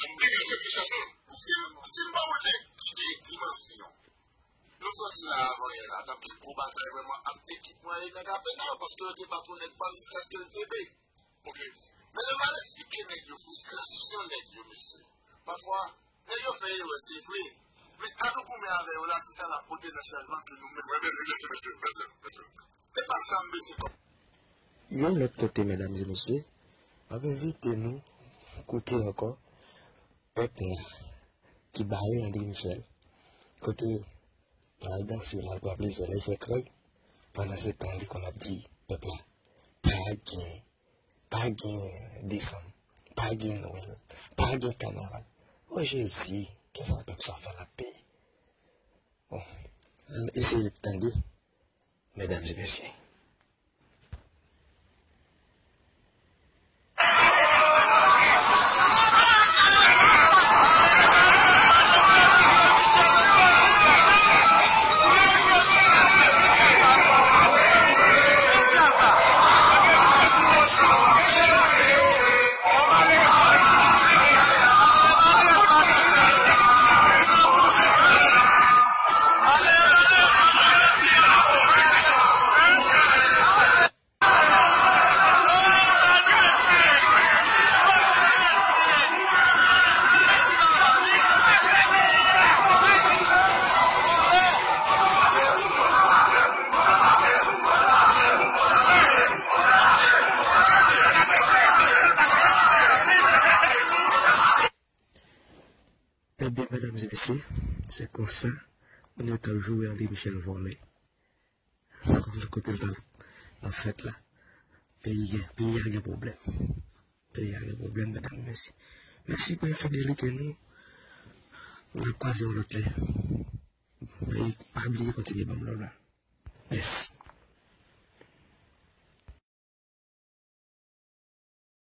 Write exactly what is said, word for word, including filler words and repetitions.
Degaje fi sa sòl. Si m si m pa yon nèg ki gen dimansyon, nou sòti la avan yè la, t ap gen gwo batay vrèman ant ekip mwen e nèg Apenal, paske yo te patwon nèg pa m jiskaske l tebe. Ok. Men lè m al eksplike nèg yo fristrasyon nèg yo, mesye. Pafwa, nèg yo fè erè, se vre. Men an nou goumen avè yo la, kisa n ap pote nan chanjman ke nou menm nou bezwen? Mèsi, mèsi, mèsi, mèsi. Se pa sa m bezwen kòm. Yon lòt kote, medam e mesye, m ap envite nou koute ankò pèp la ki bare André Michel, kote l al danse, l al pran plezi, l al fè krèy, pandan se tan li konn ap di pèp la, pa gen, pa gen desanm, pa gen Nwèl, pa gen kanaval. O Jezi, kisa pèp sa fè nan peyi? Bon, Ann eseye tande, medam e mesye. Ebyen, medam e mesye, se konsa moun yo t ap joure André Michel vòlè. Kote l t al nan fèt la. Peyi gen, peyi a gen pwoblèm. Peyi a gen pwoblèm, medam e mesye. Mèsi pou enfidelite nou. N ap kwaze yon lòt lè. E pa bliye kontinye ban m love la. Mèsi.